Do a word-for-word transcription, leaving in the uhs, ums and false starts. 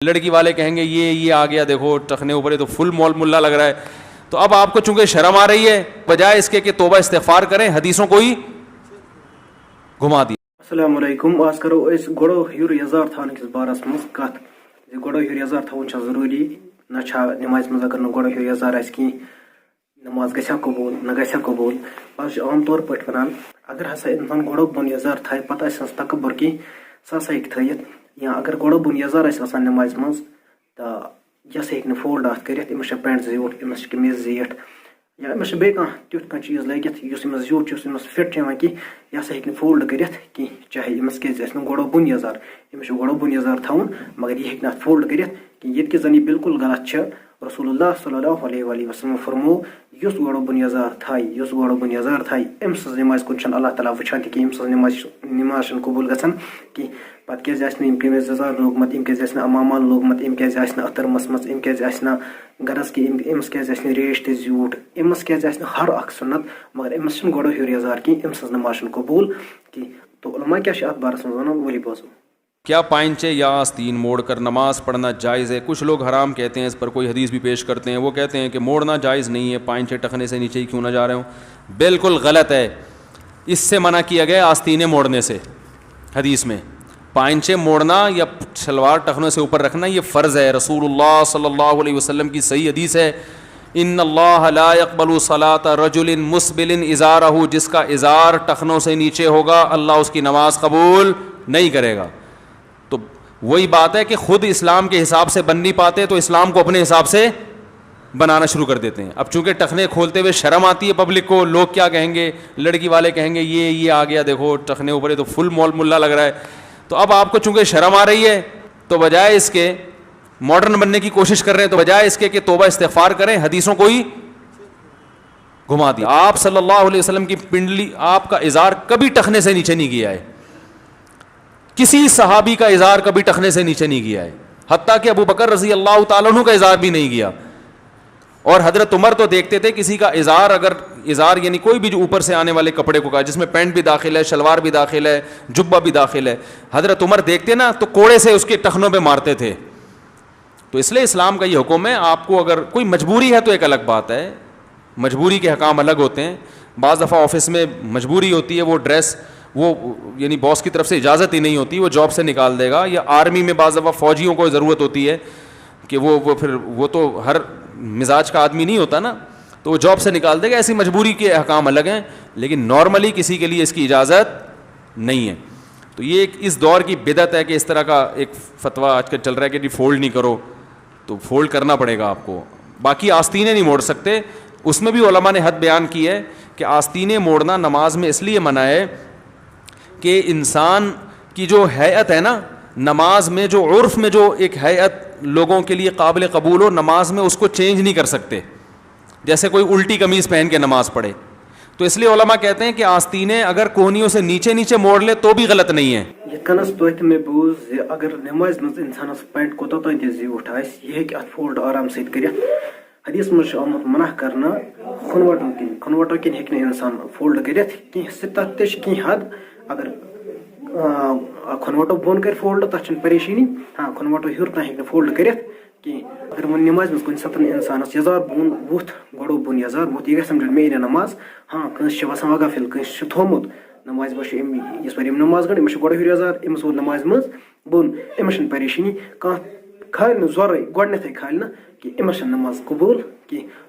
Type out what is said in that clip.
لڑکی والے کہیں گے، یہ یہ آ گیا، دیکھو ٹخنے اوپر، یہ تو فل مول ملا لگ رہا ہے۔ تو اب آپ کو چونکہ شرم آ رہی ہے، بجائے اس کے کہ توبہ استغفار کریں، حدیثوں کو ہی گھما دیا۔ السلام علیکم، آز کرو أسۍ گۄڈو ہیوٚر یزار تھاونہٕ کِس بارس منٛز کتھ زِ گۄڈو ہیوٚر یزار تھاوُن چھا ضروٗری؟ نہ چھا نمازِ منٛز اگر نہٕ گۄڈو ہیوٚر یزار آسہِ کینٛہہ، نماز گژھِ ہا قبوٗل، نہ گژھِ ہا قبوٗل؟ آز چھِ عام طور پٲٹھۍ ونان، اگر ہسا انسان گۄڈو بۄن یزار تھایہِ، پتہٕ آسہِ نہٕ تکبر کینٛہہ، سُہ ہسا ہیٚکہِ تھٲیِتھ۔ یا اگر گۄڈو بۄن یزار آسہِ آسان نمازِ منٛز، تہٕ یہِ ہسا ہیٚکہِ نہٕ فولڈ اتھ کٔرِتھ، أمِس چھےٚ پینٹ زیوٗٹھ، أمِس چھِ قمیٖض زیٖٹھ، یا أمِس چھُ بیٚیہِ کانٛہہ تیُتھ کانٛہہ چیٖز لٲگِتھ یُس أمِس زیوٗٹھ چھُ، یُس أمِس فِٹ چھُ یِوان کینٛہہ، یہِ ہسا ہیٚکہِ نہٕ فولڈ کٔرِتھ کینٛہہ، چاہے أمِس کیٛازِ آسہِ نہٕ گۄڈو بۄن یزار۔ أمِس چھُ گۄڈو بۄن یزار تھاوُن، مگر یہِ ہیٚکہِ نہٕ اتھ فولڈ کٔرِتھ کینٛہہ، ییٚتہِ کہِ زن یہِ بالکل غلط چھِ۔ رسول اللہ صلی اللہ علیہ وآلہ وسلم فرموو، یُس گۄڈو بۄن یزار تھایہِ، یُس گۄڈو بۄن یزار تھایہِ، أمۍ سٕنٛز نمازِ کُن چھُنہٕ اللہ تعالیٰ وٕچھان تہِ کینٛہہ، أمۍ سٕنٛز نماز، نماز چھَنہٕ قبوٗل گژھان کینٛہہ۔ پتہٕ کیٛازِ آسہِ نہٕ أمۍ قمیٖض یزار لوگمُت، أمۍ کیٛازِ آسہِ نہٕ عمامہ لوگمُت، أمۍ کیٛازِ آسہِ نہٕ عطر مَسمٕژ، أمۍ کیٛازِ آسہِ نہٕ گرس کہِ أمۍ، أمِس کیٛازِ آسہِ نہٕ ریش تہِ زیوٗٹھ، أمِس کیٛازِ آسہِ نہٕ ہر اکھ سُنت، مگر أمِس چھُنہٕ گۄڈو ہیوٚر یزار کینٛہہ، أمۍ سٕنٛز نماز چھَنہٕ قبوٗل کینٛہہ۔ تو علماء کیٛاہ چھِ اتھ بارس منٛز ونان، ؤلِو بوزو۔ کیا پائنچے یا آستین موڑ کر نماز پڑھنا جائز ہے؟ کچھ لوگ حرام کہتے ہیں، اس پر کوئی حدیث بھی پیش کرتے ہیں۔ وہ کہتے ہیں کہ موڑنا جائز نہیں ہے، پائنچے ٹخنے سے نیچے ہی کیوں نہ جا رہے ہوں۔ بالکل غلط ہے، اس سے منع کیا گیا ہے آستینے موڑنے سے۔ حدیث میں پائنچے موڑنا یا شلوار ٹخنوں سے اوپر رکھنا، یہ فرض ہے۔ رسول اللہ صلی اللہ علیہ وسلم کی صحیح حدیث ہے، ان اللہ لا يقبل صلاة رجل مسبل ازارہ، جس کا ازار ٹخنوں سے نیچے ہوگا، اللہ اس کی نماز قبول نہیں کرے گا۔ تو وہی بات ہے کہ خود اسلام کے حساب سے بن نہیں پاتے تو اسلام کو اپنے حساب سے بنانا شروع کر دیتے ہیں۔ اب چونکہ ٹخنے کھولتے ہوئے شرم آتی ہے پبلک کو، لوگ کیا کہیں گے، لڑکی والے کہیں گے، یہ یہ آ گیا، دیکھو ٹخنے اوپر، یہ تو فل مول ملا لگ رہا ہے۔ تو اب آپ کو چونکہ شرم آ رہی ہے تو بجائے اس کے، ماڈرن بننے کی کوشش کر رہے ہیں، تو بجائے اس کے کہ توبہ استغفار کریں، حدیثوں کو ہی گھما دیا۔ آپ صلی اللہ علیہ وسلم کی پنڈلی، آپ کا ازار کبھی ٹخنے سے نیچے نہیں گیا ہے، کسی صحابی کا ازار کبھی ٹخنے سے نیچے نہیں گیا ہے، حتیٰ کہ ابو بکر رضی اللہ تعالیٰ عنہ کا ازار بھی نہیں گیا۔ اور حضرت عمر تو دیکھتے تھے کسی کا ازار، اگر ازار یعنی کوئی بھی جو اوپر سے آنے والے کپڑے کو کہا، جس میں پینٹ بھی داخل ہے، شلوار بھی داخل ہے، جبہ بھی داخل ہے، حضرت عمر دیکھتے نا تو کوڑے سے اس کے ٹخنوں پہ مارتے تھے۔ تو اس لیے اسلام کا یہ حکم ہے، آپ کو اگر کوئی مجبوری ہے تو ایک الگ بات ہے، مجبوری کے احکام الگ ہوتے ہیں۔ بعض دفعہ آفس میں مجبوری ہوتی ہے، وہ ڈریس، وہ یعنی باس کی طرف سے اجازت ہی نہیں ہوتی، وہ جاب سے نکال دے گا۔ یا آرمی میں بعض دفعہ فوجیوں کو ضرورت ہوتی ہے کہ وہ وہ پھر وہ تو ہر مزاج کا آدمی نہیں ہوتا نا، تو وہ جاب سے نکال دے گا۔ ایسی مجبوری کے احکام الگ ہیں، لیکن نارملی کسی کے لیے اس کی اجازت نہیں ہے۔ تو یہ ایک اس دور کی بدعت ہے کہ اس طرح کا ایک فتویٰ آج کل چل رہا ہے کہ جی فولڈ نہیں کرو، تو فولڈ کرنا پڑے گا آپ کو۔ باقی آستینیں نہیں موڑ سکتے، اس میں بھی علماء نے حد بیان کی ہے کہ آستینیں موڑنا نماز میں اس لیے منع ہے کہ انسان کی جو ہیئت ہے نا، نماز میں جو عرف میں جو ایک ہیئت لوگوں کے لیے قابل قبول ہو، نماز میں اس کو چینج نہیں کر سکتے۔ جیسے کوئی الٹی قمیض پہن کے نماز پڑھے۔ تو اس لیے علماء کہتے ہیں کہ آستینیں اگر کوہنیوں سے نیچے نیچے موڑ لے تو بھی غلط نہیں ہے۔ یِتھ کٔنۍ تۄہہِ تہٕ مےٚ بوٗز زِ اگر نمازِ منٛز اِنسانَس پینٹ کوٗتاہ تام تہِ زیوٗٹھ آسہِ، یہِ ہیٚکہِ اَتھ فولڈ آرام سۭتۍ کٔرِتھ۔ حدیث منٛز چھُ آمُت منع کرنہٕ کھُنوَٹو کِنۍ۔ کھُنوَٹو کِنۍ ہیٚکہِ نہٕ اِنسان فولڈ کٔرِتھ کینٛہہ۔ سُہ تَتھ تہِ چھِ کینٛہہ حد۔ اگر، آ، کھُنوَٹو بۄن کَرِ فولڈ، تَتھ چھَنہٕ پریشٲنی۔ ہاں، کھُنوَٹو ہیوٚر تام ہیٚکہِ نہٕ فولڈ کٔرِتھ کینٛہہ۔ اگر وۄنۍ نمازِ منٛز کُنہِ ساتہٕ اِنسانَس یَزار بۄن ووٚتھ، گۄڈو بۄن یَزار ووٚتھ، یہِ گژھِ سَمجھُن مےٚ یی نہٕ نماز۔ ہاں، کٲنٛسہِ چھِ باسان وۄنۍ غفل، کٲنٛسہِ چھُ تھوٚومُت نمازِ منٛز چھُ أمۍ، یَپٲرۍ یِم نماز گٔنٛڈ، أمِس چھُ گۄڈٕ ہیوٚر یَزار، أمِس ووت نمازِ منٛز بۄن، أمِس چھَنہٕ پریشٲنی کانٛہہ۔ کھالہِ نہٕ زورَے، گۄڈٕنٮ۪تھٕے کھالہِ نہٕ کہِ أمِس چھَنہٕ نماز قبوٗل کینٛہہ۔